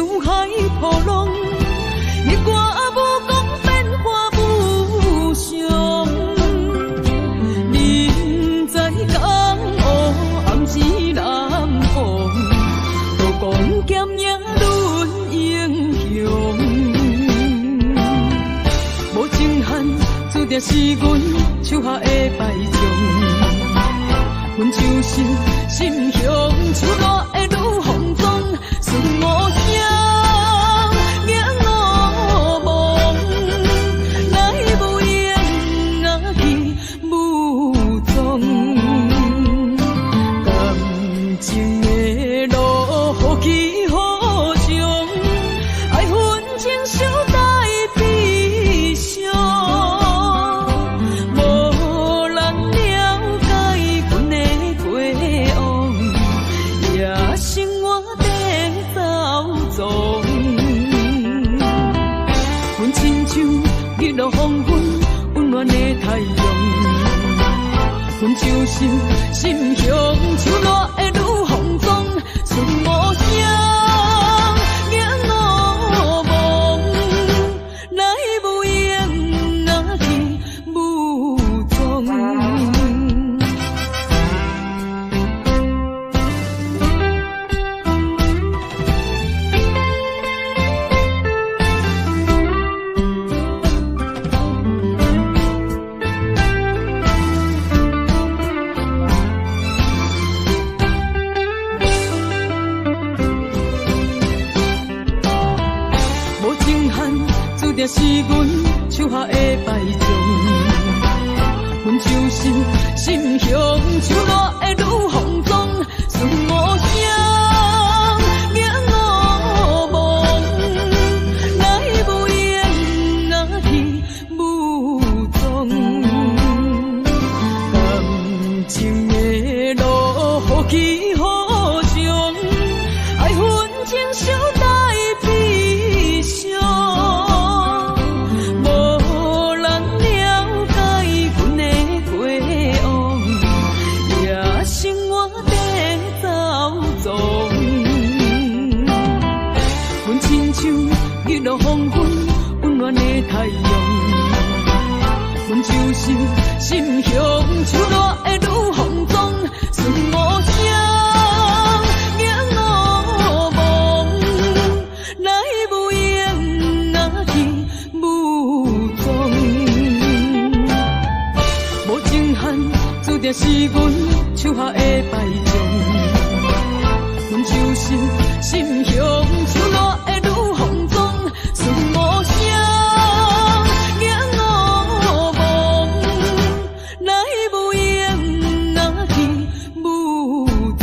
像海波浪，你我武功變化無常。人知江湖暗是難防，刀光劍影論英雄。無情漢，注定是阮手下的敗將。阮就是心雄手爛的女風裝，孫無聲，迎無望，來無影啊去無蹤。感情的路何去何從？愛恨情仇帶悲傷，無人了解阮的過往，野生活在走踪。阮親像日落黃昏溫暖的太陽，阮就是心雄手爛的女風裝，孫無聲，迎無望，來無影啊去無蹤。無情漢，注定是阮手下的敗將。阮就是心雄手爛的女風裝，孫無聲，迎無望，來無影啊去無蹤。感情的路何去何從？愛恨情仇帶悲傷，無人了解阮的過往，野生活在走踪。阮親像日落黃昏溫暖的太陽，阮就是心雄手爛的女風裝，孫無聲，迎無望，來無影啊去無蹤。無情漢，注定是阮手下的敗將。阮就是心雄手爛的女風裝，孫無聲，迎無望，來無影啊去無蹤。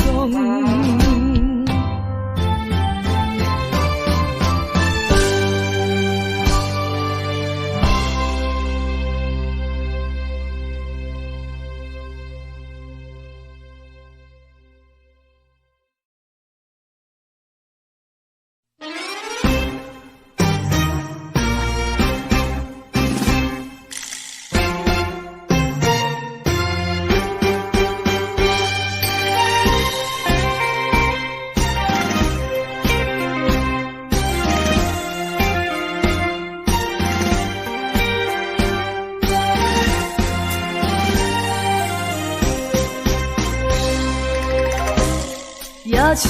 也深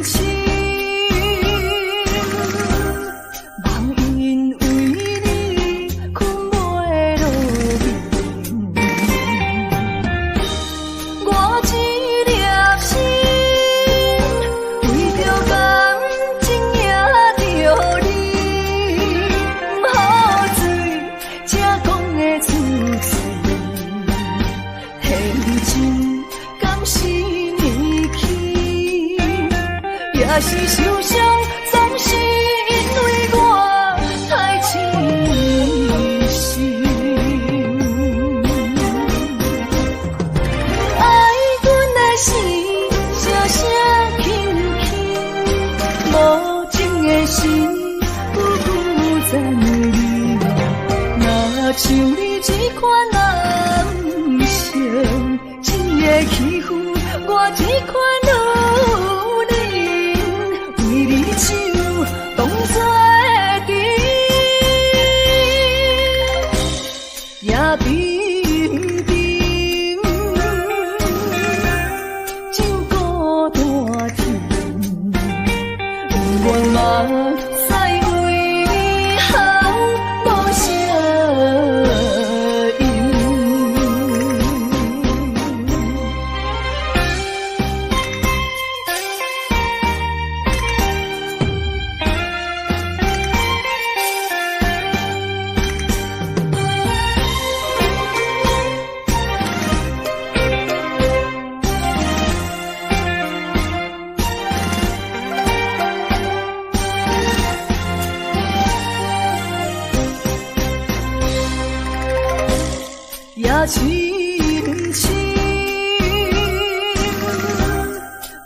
深，梦因为你睏袂落眠。我這粒心為著感情贏著你，毋好嘴才講會出嘴，天真敢是年輕，也是受傷，總是因為我太痴心。愛阮的心，聲聲輕輕，無情的心，久久讚你。若像你這款男性，怎會欺負我這款女人？為你唱願目屎為你哭無聲音。也深深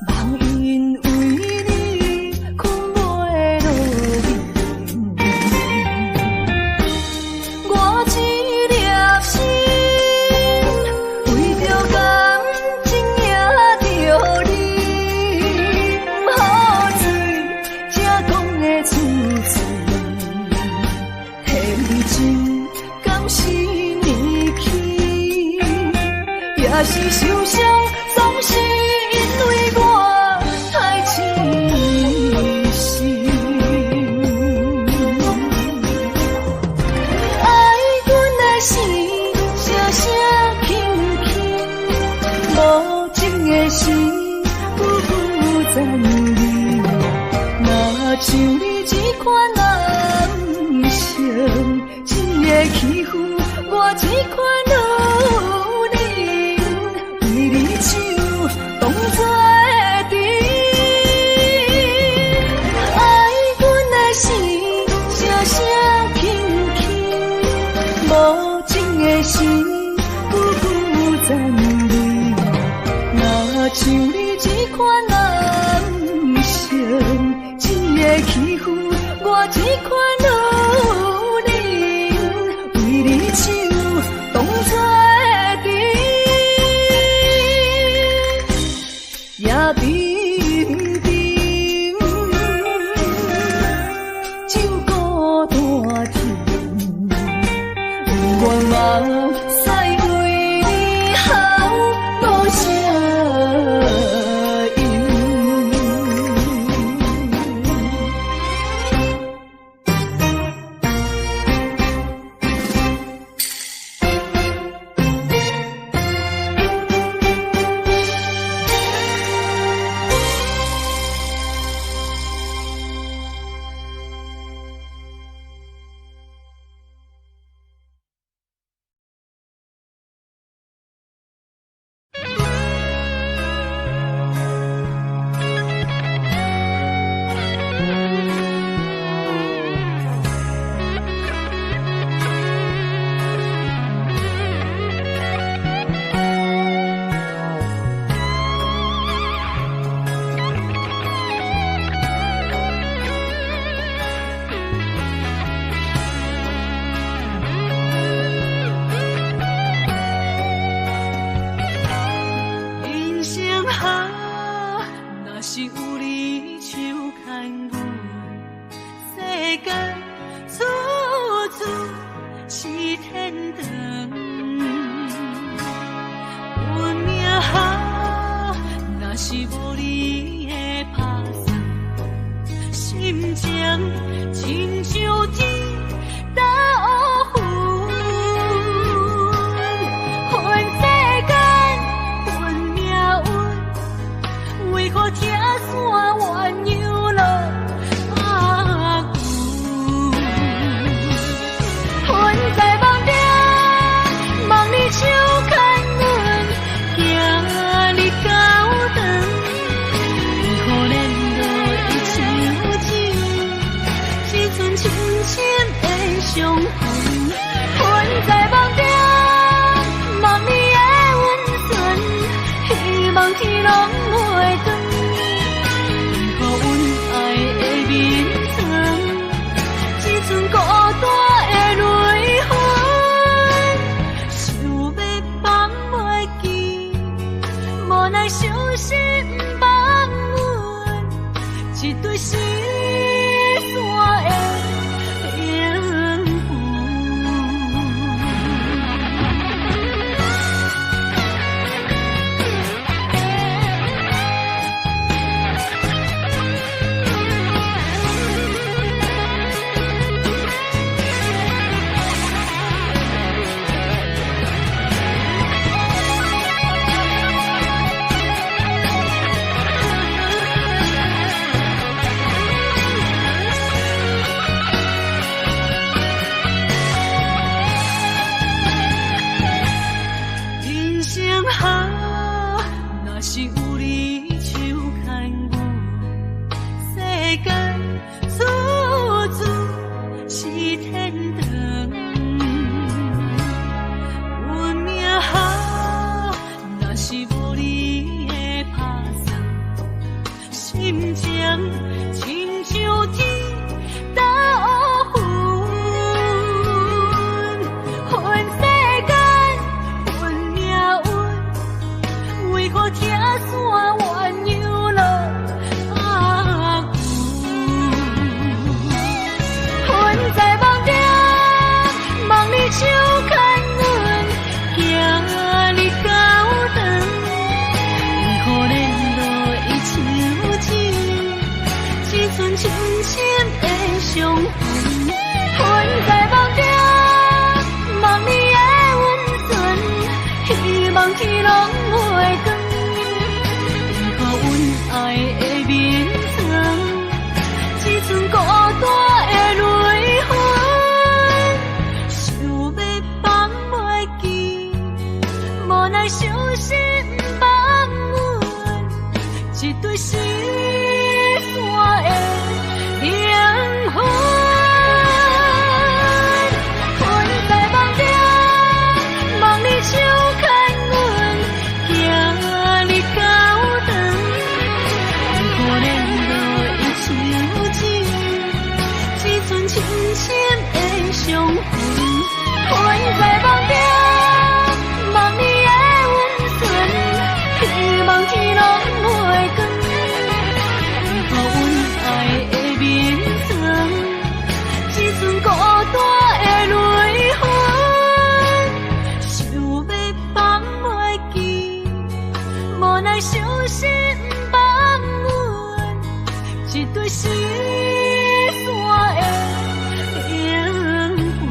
梦因为你睏袂落眠，我这粒心为著感情赢著你，予醉才讲会出嘴，提情敢是年轻，也是受傷，總是因為我太痴心。愛阮的心，聲聲輕輕，無情的心，久久殘忍。若像你這款男性，只會欺負我這款女人，為你手當作陣。愛阮的心，聲聲輕輕，無情的心，久久殘忍。若像你這款男性，只會欺負我這款女人，為你手當作陣，也沉沉就孤單停，不願目屎為你哭無聲音。人生啊，若是有你手牽阮，世間處處是天堂。運命啊，若是無你的拍算，心情親像天斗雲。恨世間，恨命運，為何拆散鸳鸯落百久？恨在夢中，望你手牽阮，行日到長，為何連落一手手，只剩深深的傷痕。恨在夢中，望你的溫存，希望天攏袂斷。為何阮愛的眠床，只剩孤單的淚痕？想欲放袂記，無奈傷心放阮，一對失散的靈魂。相逢。困在夢中，夢你的溫存，希望天攏袂光，予阮愛的眠床，一寸孤單的淚痕，想欲放袂記，無奈傷心放阮，一對失散的靈魂。困在夢中，夢你手牽阮，行入教堂，可憐落一手指，一寸深深的傷痕。困在夢中，夢你的溫存，希望天攏袂光，予阮愛的眠床，一寸孤單的淚痕，想欲放袂記，無奈傷心放阮，一對失散的靈魂。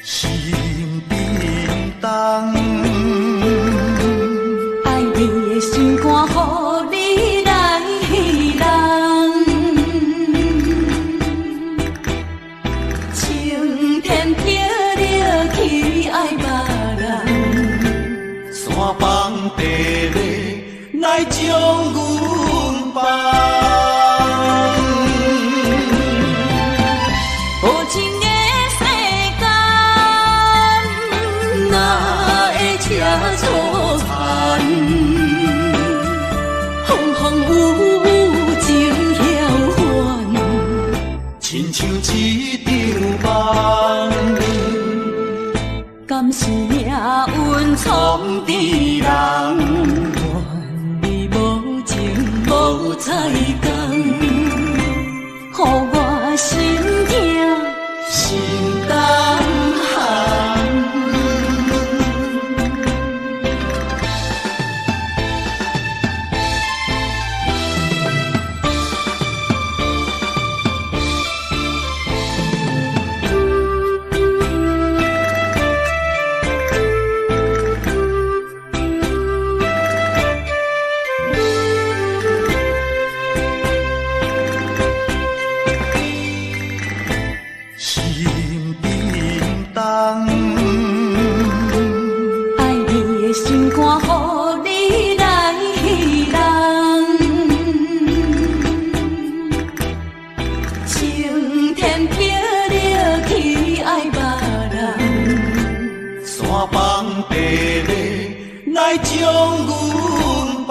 心震動，愛你的心肝，予你來人。青天碧日去愛別人，山崩地裂來將阮放。無情的世間，哪會這粗殘？風風雨雨情曉還，親像一場夢，敢是命運創創治人。怨你無情無彩工，予我心疼。心胆寒。心震動，愛你的心肝，予你來人。青天碧日去愛別人，山崩地裂來將阮放。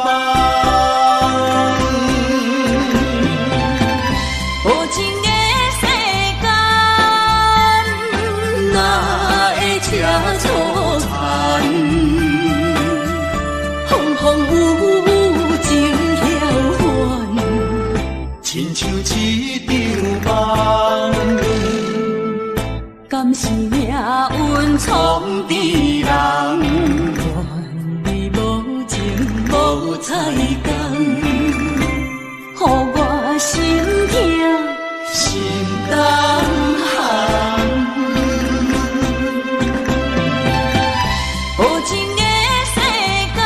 無情的世間，哪會這粗殘？風風雨雨情曉還，親像一場夢，敢是命運創創治人。怨你無情無彩工，予我心疼。心膽寒。無情的世間，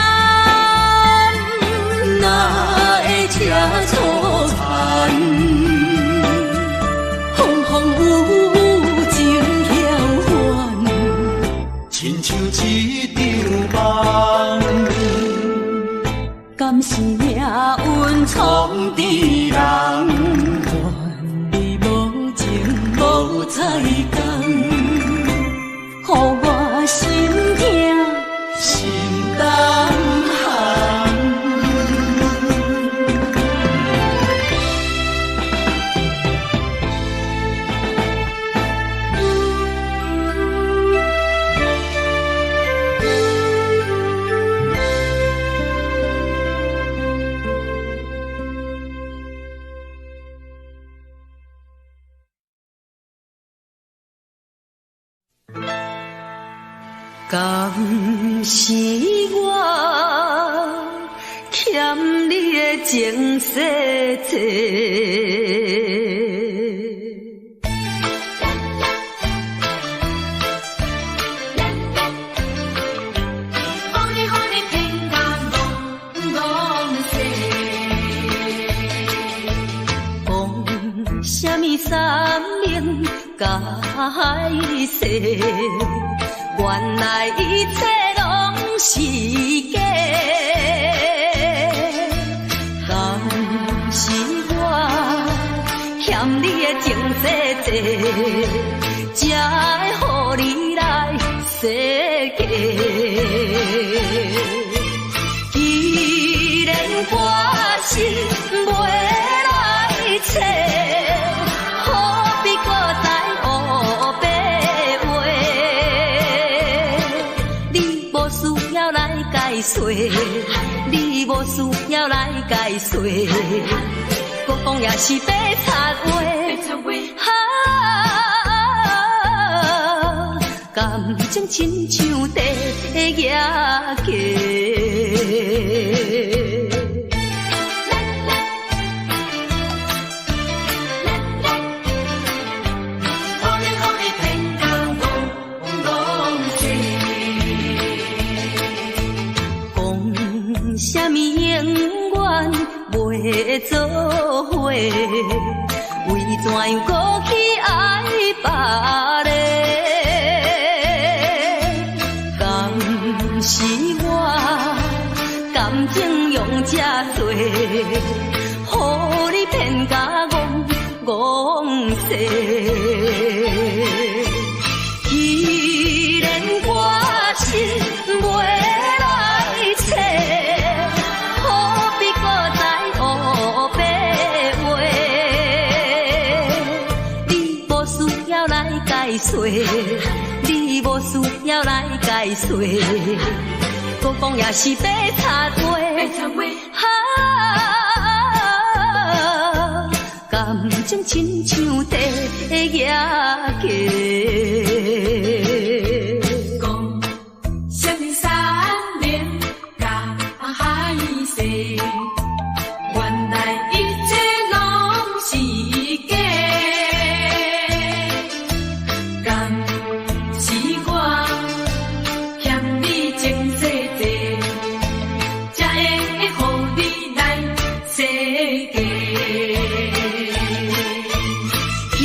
哪會這粗殘？風風雨雨情曉還，敢是我欠你的情世债？讲啥物山盟海誓，原來一切攏是假。敢是我欠你的情世債，才會予你來設計。既然我心袂來揣，何必閣再烏白話？你無需要來解釋，你無需要來解釋，閣講也是白賊話。哈，感情親像地額價。講啥物永遠袂做伙，為怎樣閣去愛別个？敢是我感情用這濟，予你騙甲戇戇勢？既然我心袂來揣，何必閣再烏白話？你無需要來解釋，你無需要來解釋，閣講也是白賊話。哈，感情親像地額價。講啥物山盟海誓，原來一切攏是假。敢是我欠你情世債，才會予你來設計。既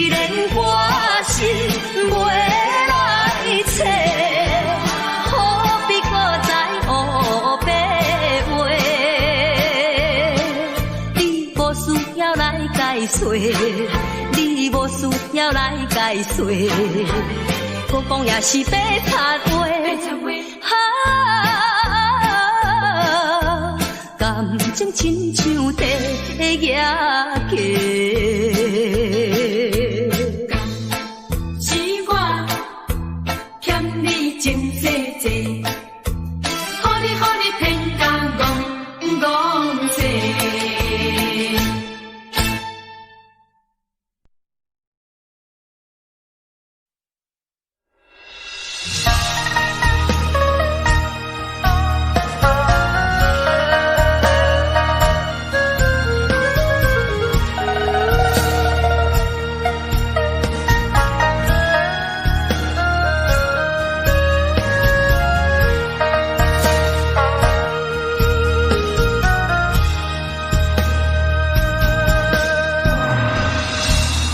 然我心袂來揣，何必閣再烏白話？你無需要來解釋，你無需要來解釋，閣講也是白賊話。哈，感情親像地額價。敢是我欠你情世債，予你騙甲戇戇勢。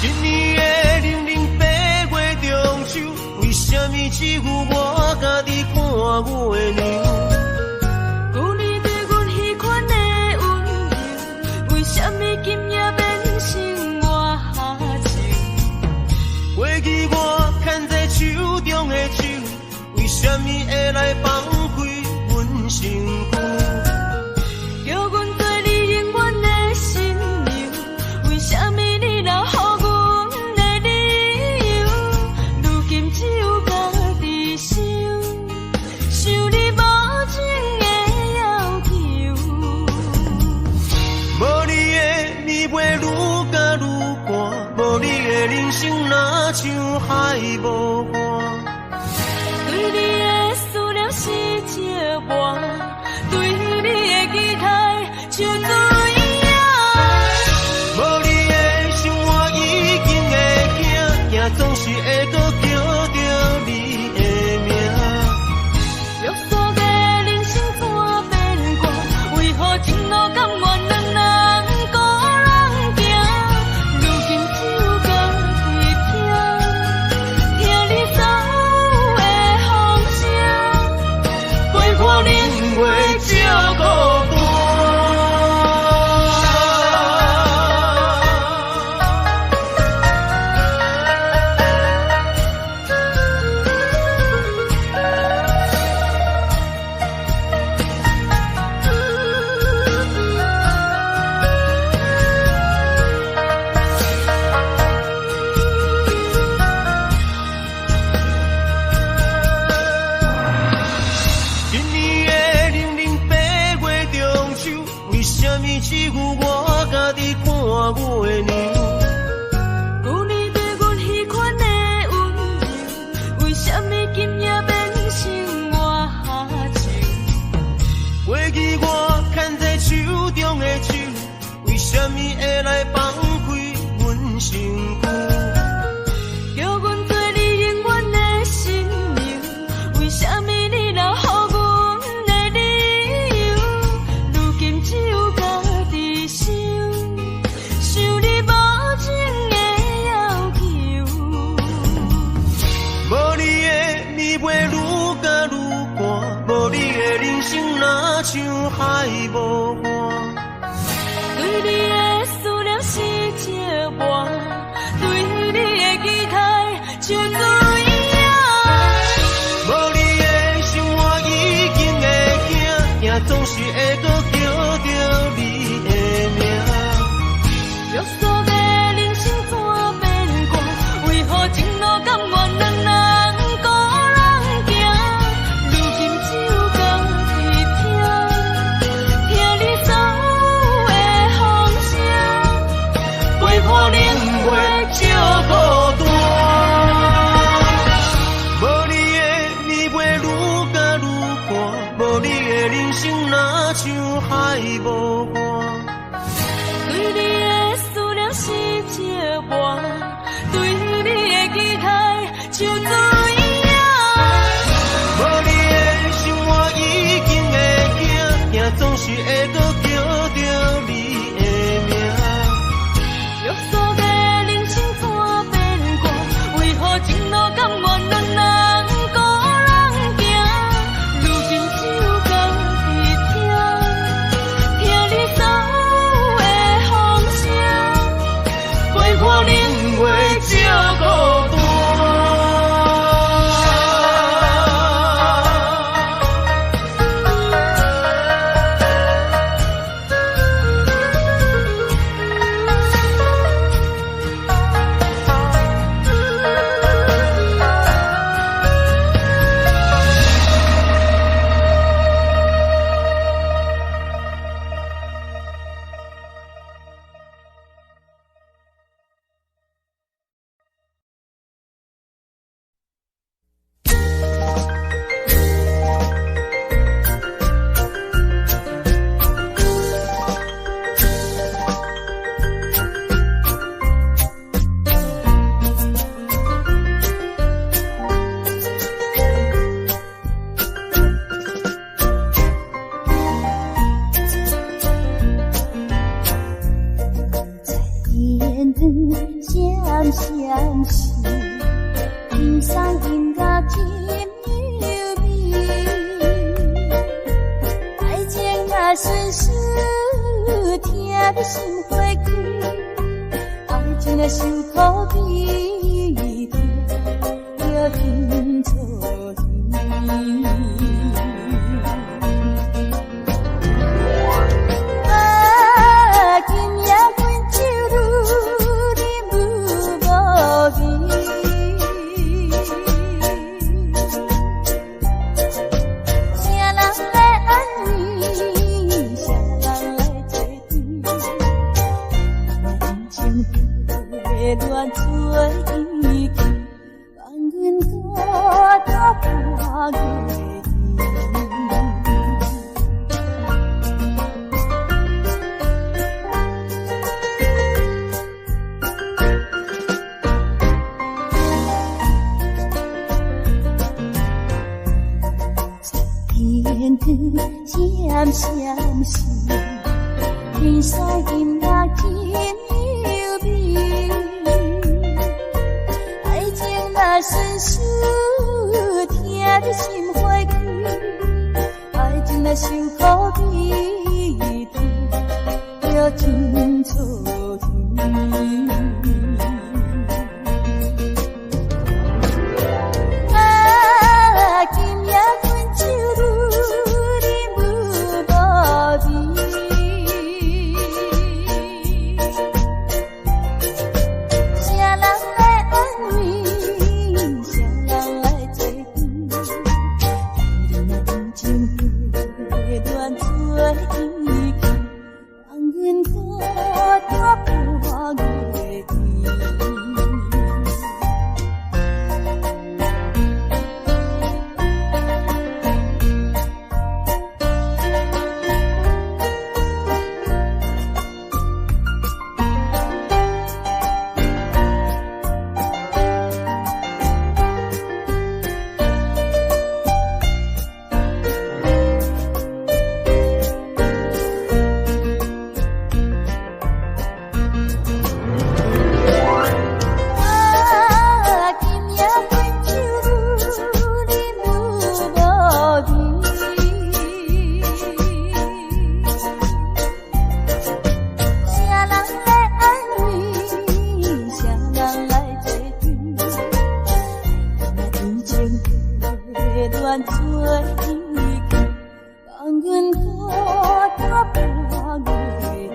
今年的零零八月中秋，為啥物只有我家己看月娘？舊年對阮彼款的溫柔，為啥物今夜變成我情？過去我牽在手中的手，為啥物會來放開阮身軀？叫阮做你永遠的新娘，為啥物你留予阮的理由？如今只有家己想，想你無情的要求。無你的暝袂愈加愈寒，無你的人生若像海無岸。對你的思念是折磨，對你的期待像水影。無你的生活已經會驚，驚總是會閣叫著你的名。約束的人生怎變卦？為何情路甘願兩人孤人行？如今只有家己聽，聽你所有的風聲，陪伴年月照孤單。今年的零零八月中秋，為什麼只有我家己看月娘？舊年對阮彼款的溫柔，為什麼今夜變成我愁？過去我牽在手中的手，為什麼會來放開阮身軀？叫阮做你永遠的新娘，為什麼你留予阮的理由？如今只有家己想，想你無情的要求。無你的暝袂愈加愈寒，無你的人生若像海無岸。對你的思念是折磨，對你的期待像水影。無你的生活已經會驚，驚總是會閣叫著你的名。約束的人生怎變卦？為何情路甘願兩人孤人行？如今只有家己聽，聽你所有的風聲，陪伴年月照孤單。無你的暝袂愈加愈寒，無你的人生若像海無岸。對你的思念是折磨，對你的期待像水影。無你的生活已經會驚，驚總是會閣叫著你的名。約束的人生怎變卦？為何情路甘願兩人孤人行？如今只有家己聽，聽你所有的風聲，陪伴年月照孤單。在天堂閃閃時，天上音樂真優美。愛情若順序，疼得心花開，愛情若受苦悲，疼要天錯耳。啊，今夜阮酒愈饮愈無味，誰人來安慰？誰人來做對？情的亂做。月圓。天光闪闪烁，天使音乐真优美。爱情若顺势，疼得心花开；爱情若受苦悲甜，就真错意。啊，今夜阮手愈啉愈无味，谁人来安慰？谁人来做对？你若用情花恋做伊去，放阮孤单半月圆。啊，今夜阮手愈啉愈无味，谁人来安慰？谁人来做对？爱情若用情花恋做伊去，放阮孤单半月圆。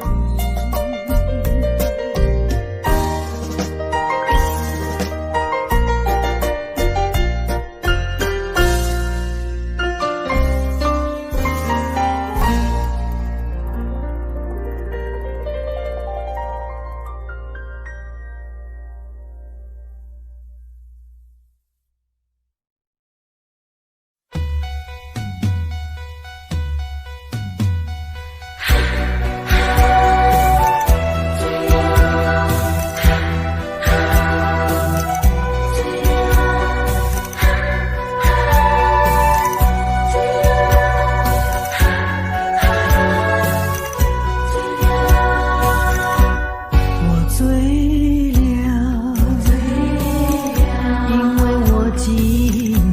我醉了，因為我寂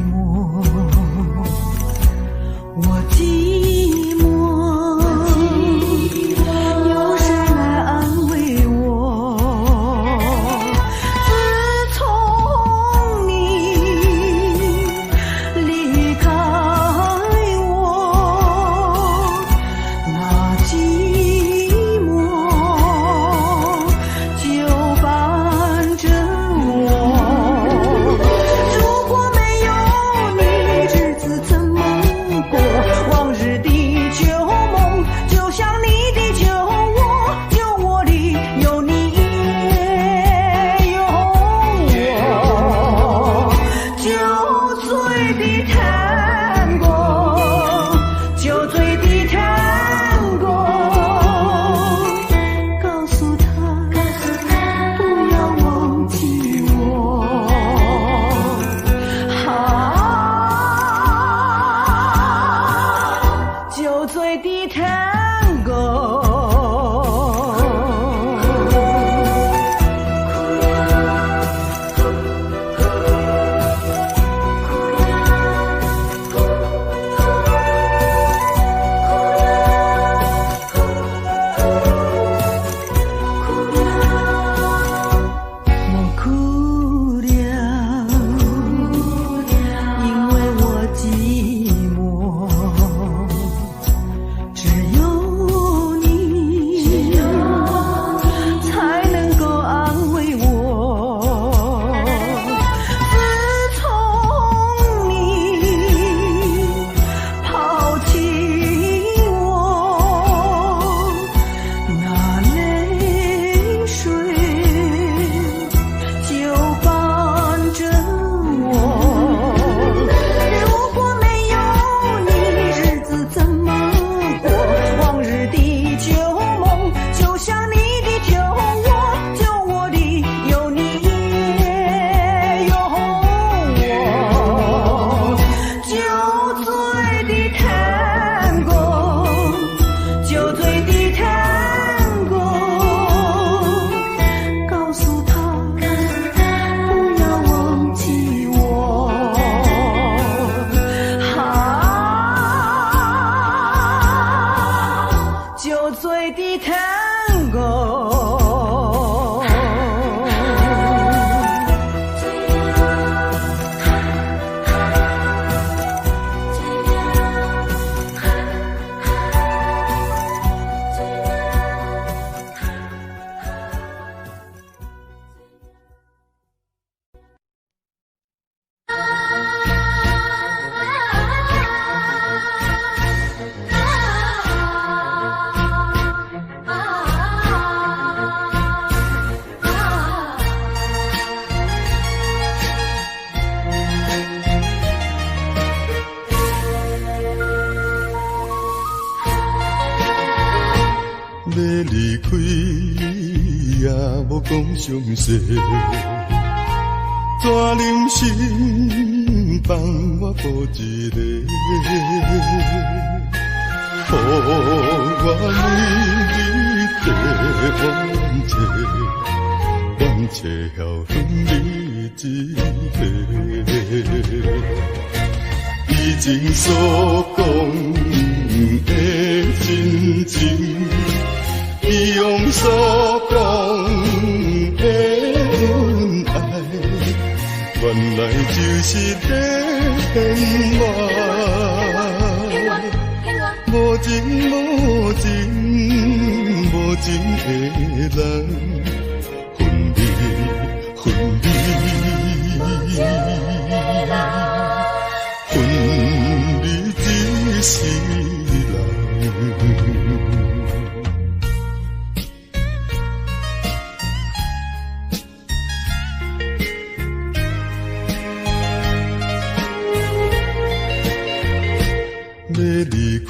寞，我寂寞，有誰來安慰我？自從你離開我，那寂寞就伴着我。如果沒講詳細，怎忍心放我孤一个？予我每日地怨嗟，怨嗟孝顺你一个。以前所講的真情，以往所講的恩愛，原來就是在騙我。無情無情無情的人，分離分離，分離一世人。欲離開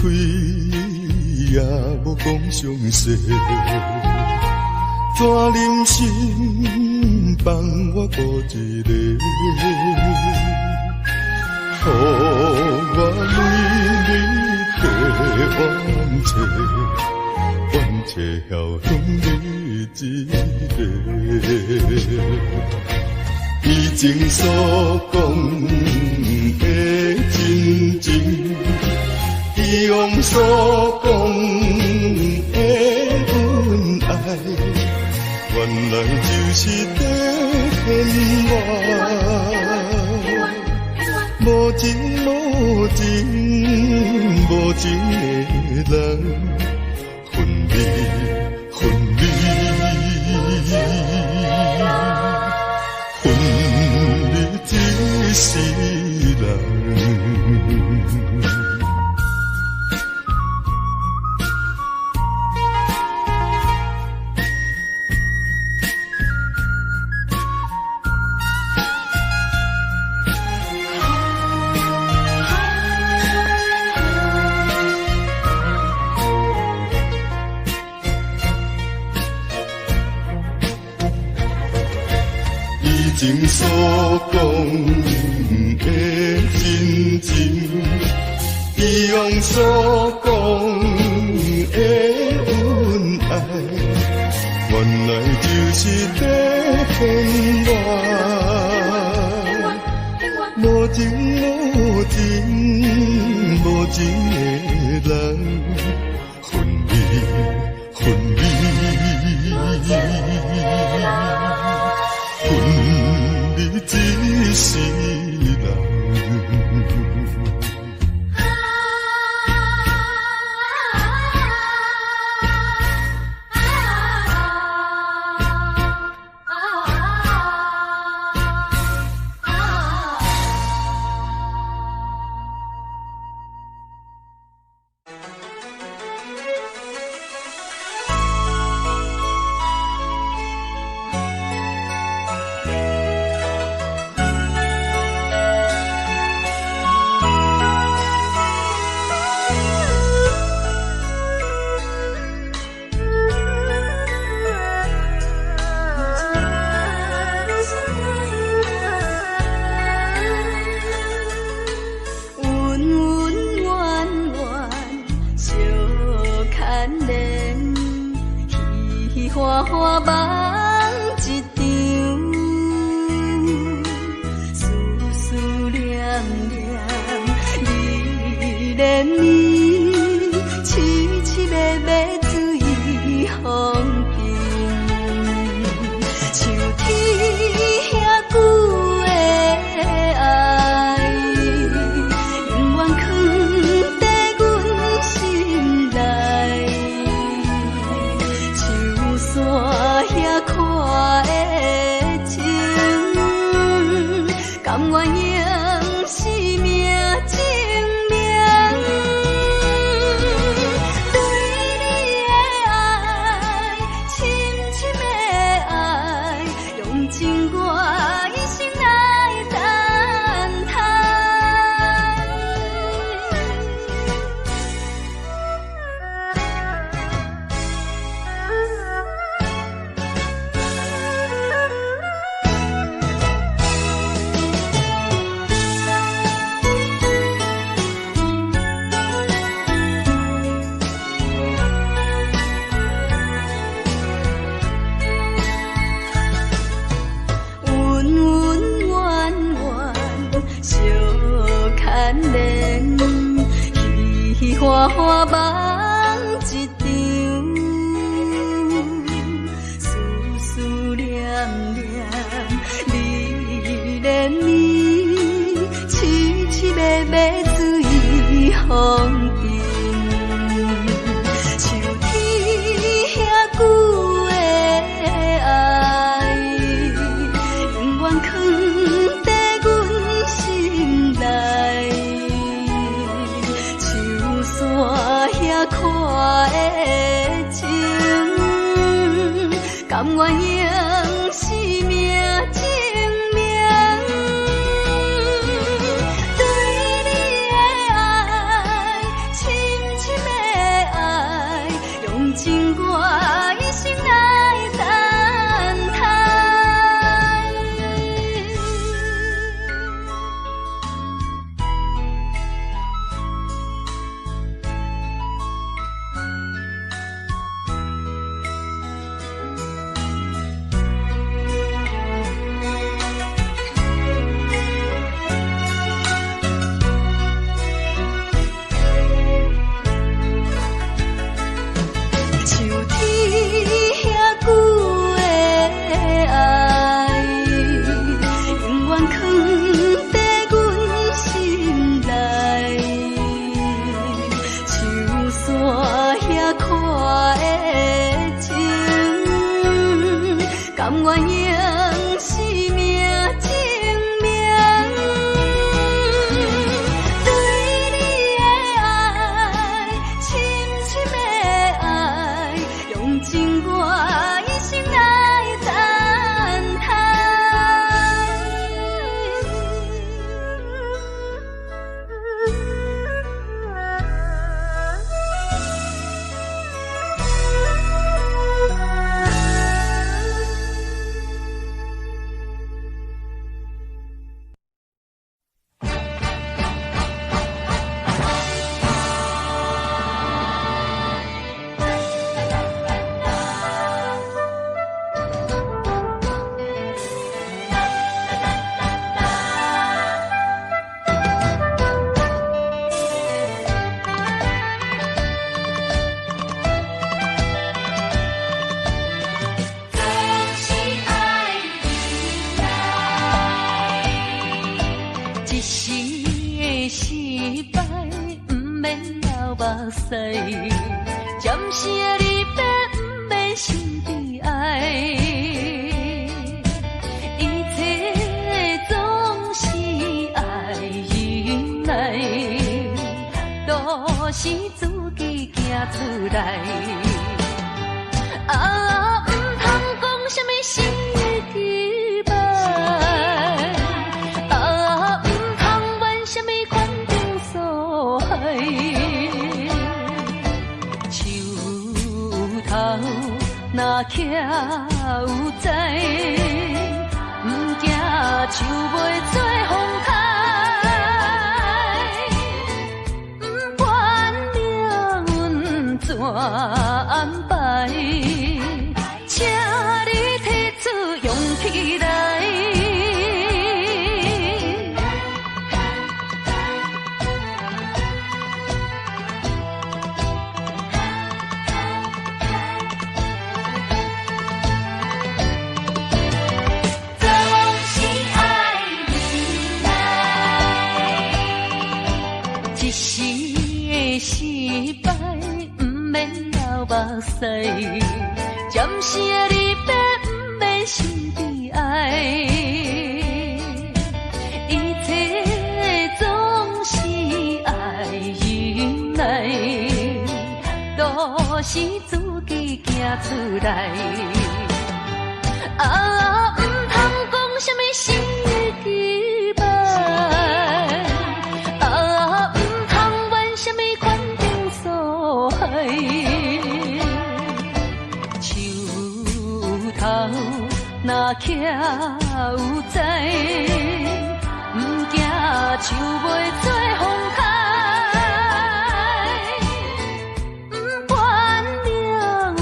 也無講詳細，怎忍心放我孤一个？予我每日地怨嗟，怨嗟孝順你一个。以前所講的真情，以往所講的恩愛，原來就是在騙我。無情無情無情的人，分離分離，分離一世人。以前所講的真情，以往所講的恩愛，原來就是在騙我。無情無情無情的人，分離分離，分離一世人。恩恩怨怨相牵连，彼花花梦一场，思思念念你连绵，痴痴迷迷水风平，像天遐久的爱，永远藏在阮心内。树山遐阔的情，甘愿用生命证明。对你的爱，深深的爱，用尽我一生来等待。花梦一場，思思念念你連綿，痴痴迷迷水風景。樹天遐久的愛，永遠囥佇阮心內。樹山遐闊的情，甘願用生命證明。對你的愛，深深的愛，用盡我一生來等待。樹天遐久的愛，永遠囥佇阮心內。樹山遐闊的情，甘願用生命證明。對你的愛，深深的愛，用盡我一生來等待。總是愛忍耐，一時的失敗，毋免流目屎，暫時的離別，毋免心悲哀。一切總是愛忍耐，都是自己行出來。啊，毋通講啥物生期待，啊，毋通怨啥物款頂所害。樹頭若徛有知，毋驚樹袂做風颱。不管命運怎安排，請你提出勇氣來。總是愛忍耐，一時的失敗，毋免流目屎，暫時的離別，毋免心悲哀。一切總是愛忍耐，都是自己行出來。啊，毋通講啥物生期待，啊，毋通怨啥物款頂所害。樹頭若徛有知，毋驚樹袂做風颱。不管命運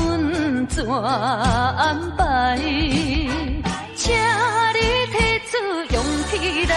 怎安排，請你提出勇氣來。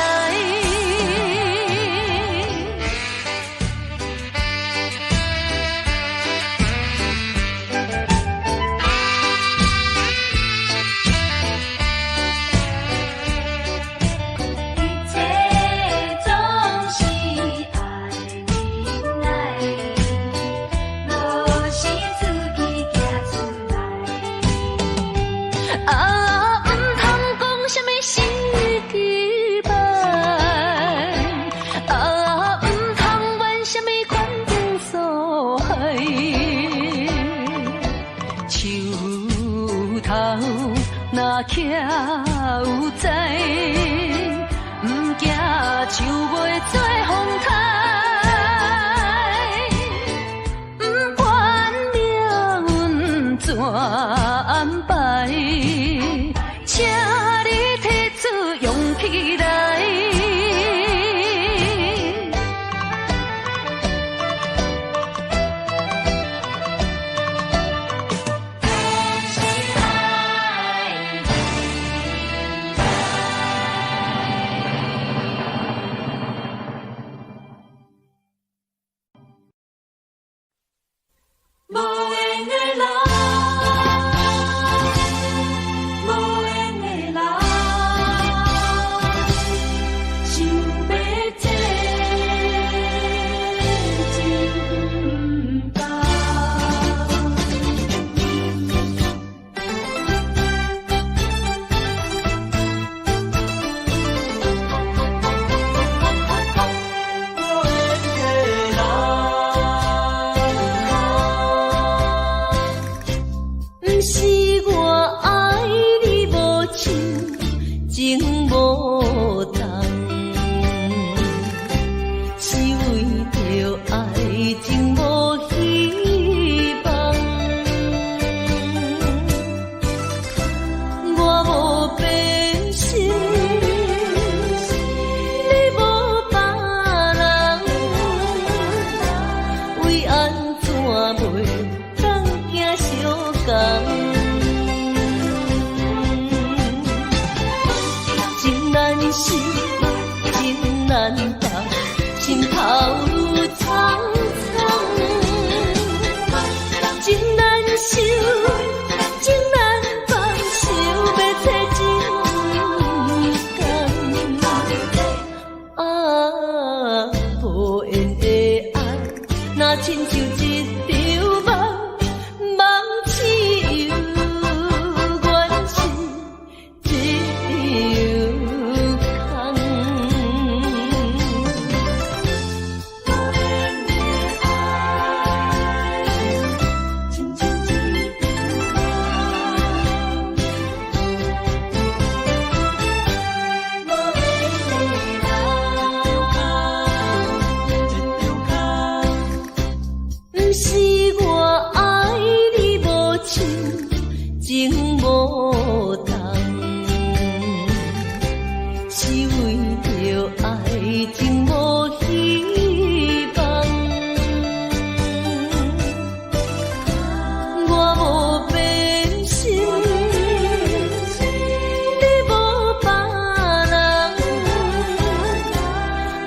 徛有知，毋惊树尾做风台，毋管命运怎安排，请你提出勇氣來。無緣的人，無緣的人，想欲這情毋同。無緣的人。毋是我愛你無深，情無重，是為著愛情無希望。我無變心，你無別人，為按怎袂當行相仝？情難捨，情難放，心頭愈悖悖。情難收，情難放，想欲找真工。啊，無緣的愛，若親像一場夢，夢醒猶原是一場空。無緣的愛，親像一場夢。無緣的人，一場空。毋是我愛你無深，情無重，是為著愛情無希望。我無變心，你無別人，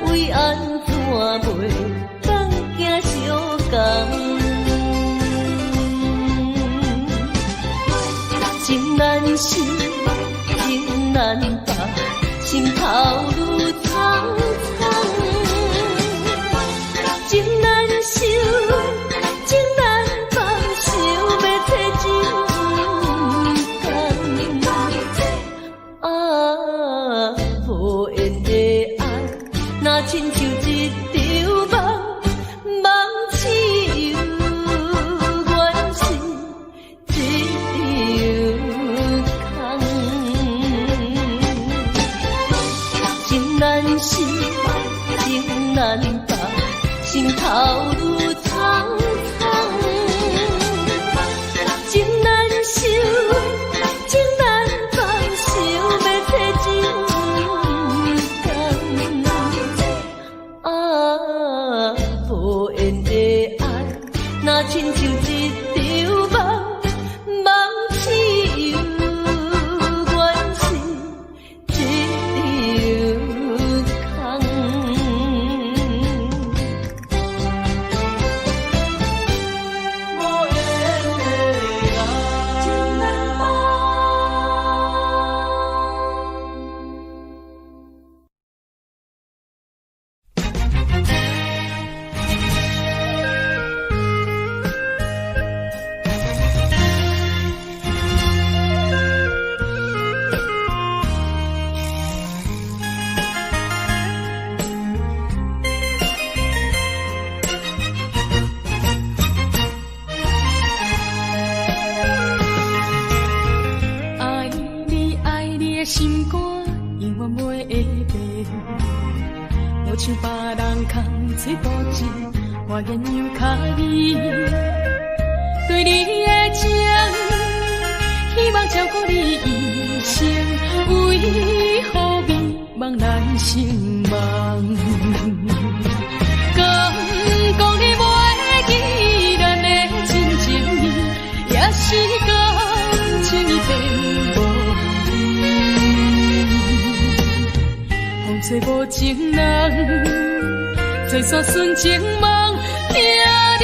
為按怎袂當行相仝？情難捨，情難放，心頭愈悖悖。情難收，情難放，想欲找真工。啊，無緣的愛，若親像一場夢，夢醒猶原是一場空。情難捨，情難放，心頭愈悖悖。情難收，情難放，想欲找真工。啊，無緣的愛，若親像一場夢，夢醒猶原是一場空。無緣的人，情難放。無像別人空喙布置，我言又較伊。對你的情，希望照顧你一生，為何美夢難成夢？敢講你袂記咱的真情意，也是感情已變無味。風吹無情人，做煞純情夢，疼你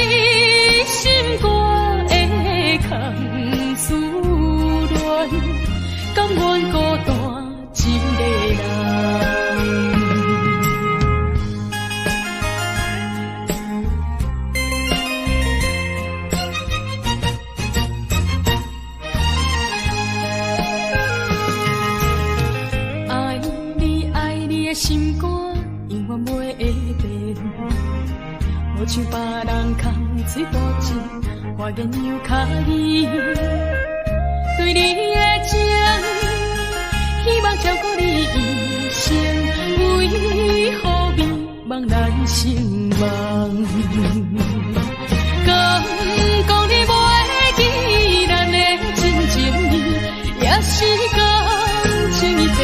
心肝的空思戀，甘願孤單一个人。愛你愛你的心肝，永遠袂會變。無像別人空喙布置，我言又較伊。對你的情，希望照顧你一生，為何美夢難成夢？敢講你袂記咱的真情意，也是感情已變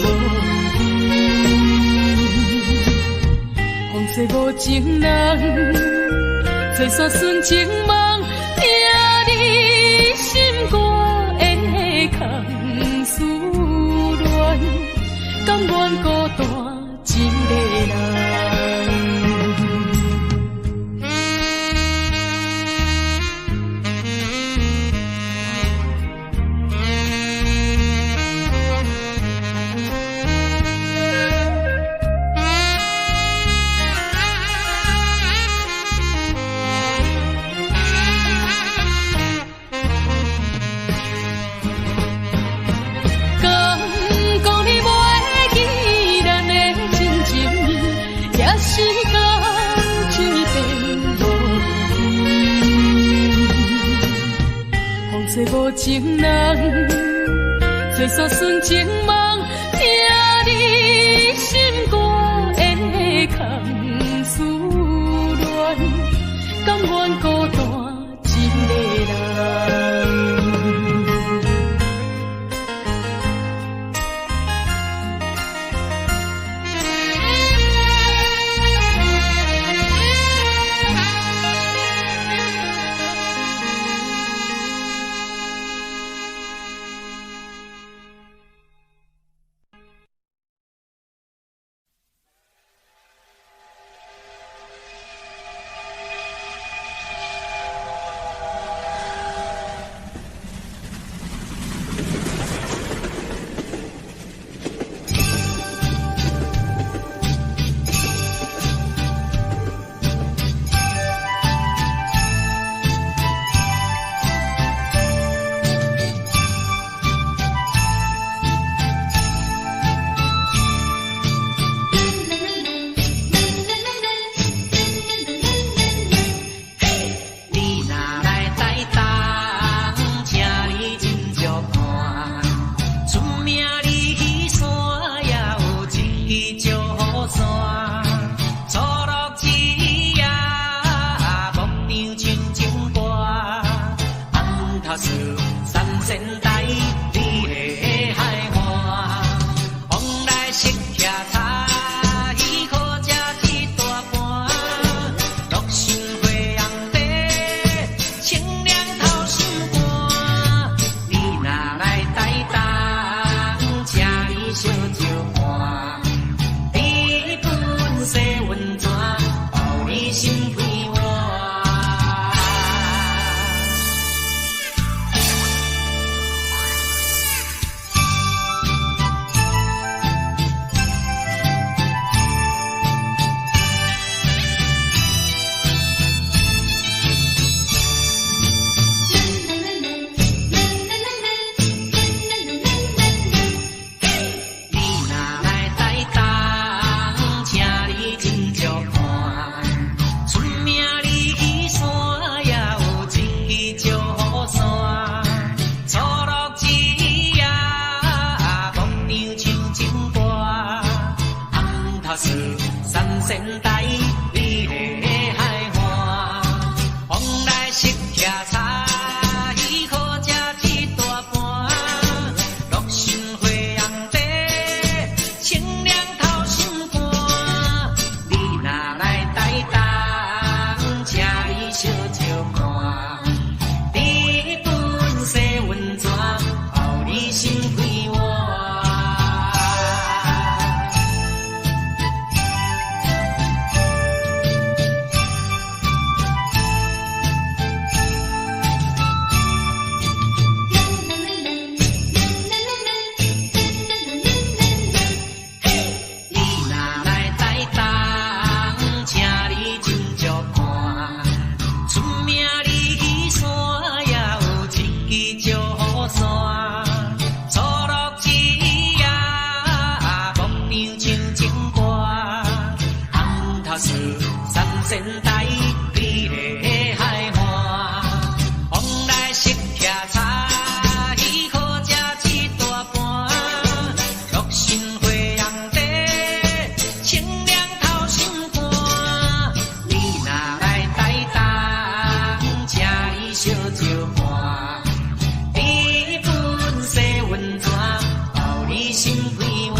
無味。風吹無情人，做煞純情夢，疼你心肝的空思戀，甘願孤單一个人。敢講你袂記咱的真情意，也是感情已變無味。風吹無情人，做煞純情夢，疼你心肝的空思戀，甘願孤單一个人。你若來台東，請你斟酌看，出名里山也有一支石山，错落一夜，牧場深情歌，暗頭說三仙台，美麗的海岸，往來食徛菜，好食一大盤，樂心花紅茶，清涼透心肝。你若來台東，請你小石看，日本三仙台美麗的海岸。往來食徛菜，好食一大盤。樂心花紅茶，清涼透心肝。你若來台東，請你小招看。日本洗溫泉，包你心快活。你若來台東，請你斟酌看。出名梨山也有一支石山，错落一夜，牧場像情歌。红头树三仙台美麗的海岸。往來食徛菜，好食一大盤。樂心花紅茶，清涼透心肝。你若來台東，請你小招看。日本洗溫泉，包你心快活。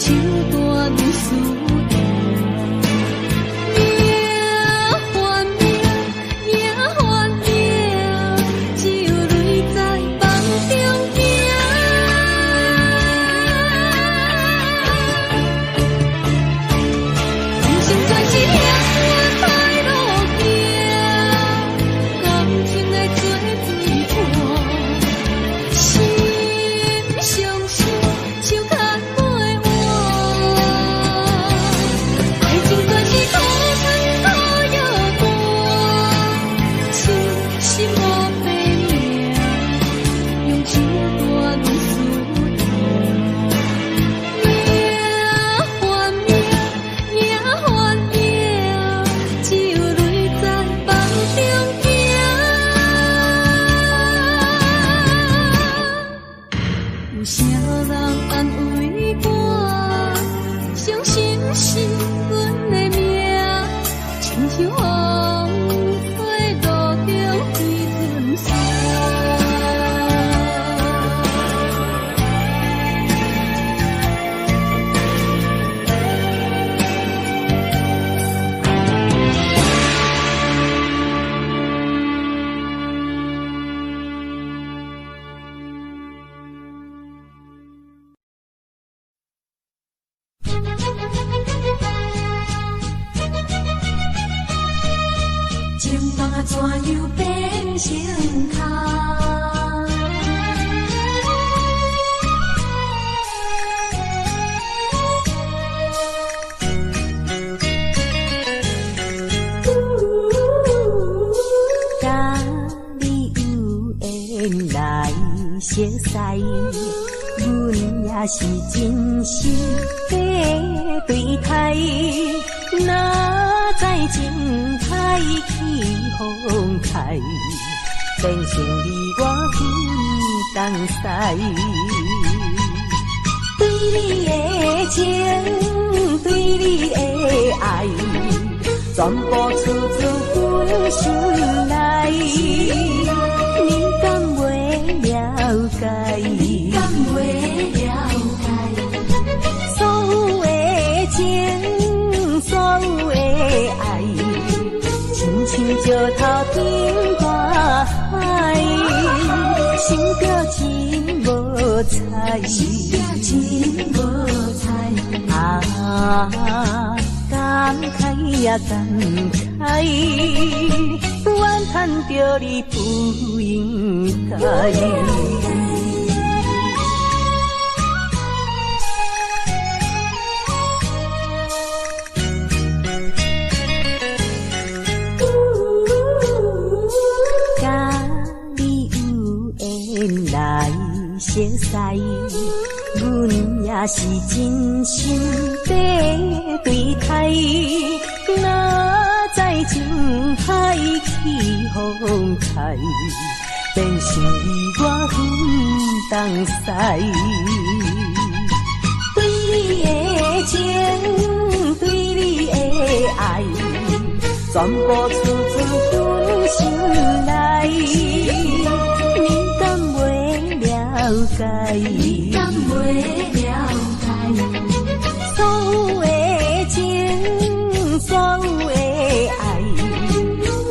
手段输赢。命還命，命還命，只有淚在放中行。人生全是險歹路行，感情的做水伴，心相惜，手牽袂完。愛情全是苦湯苦藥丸，痴心無白命，用手段輸贏。命還命，命還命，只有淚在放中行。有啥人安慰我？傷心是阮的命，親像風吹路中彼陣沙。情梦啊，怎樣變成空？佮你有緣來熟似，阮也是真心的對待。哪知情海起風開，變成你我分東西。對你的情，對你的愛，全部厝厝阮心內，你敢袂了解？你敢袂了解？所有的情，所有的愛，親像石頭頂大海，心著真無彩，心著真無彩。啊，感慨呀感慨，怨嘆著你不應該。佮你有緣來熟似，阮也是真心的對待。哪知情海起風開，變成你我分東西。對你的情，對你的愛，全部厝厝阮心內，你敢袂了解？你敢袂了解？所有的情，所有的愛，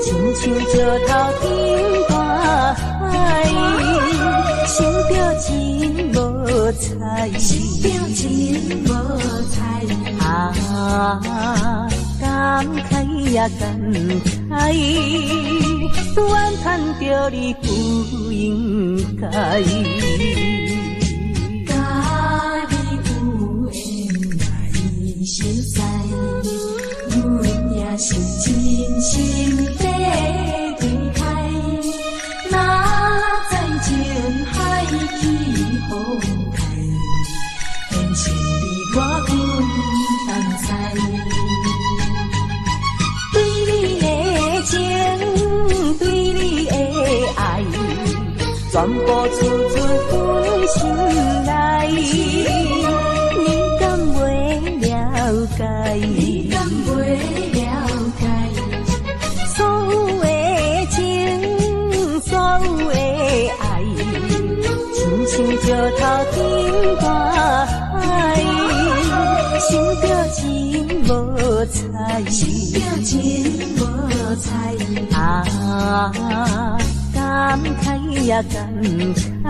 親像石頭頂大海，心著真無彩，心著真無彩。啊，感慨呀感慨，怨嘆著你不應該。佮你有緣來熟似，阮也是真心的對待。哪知情海起風開，變成你我分東西。對你的情，對你的愛，全部厝厝阮心內，你敢袂了解？你敢袂了解？所有的情，所有的愛，親像石頭頂大海，心著真無彩，心著真無彩。啊，感慨呀感慨，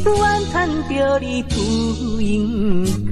怨嘆著你不應該。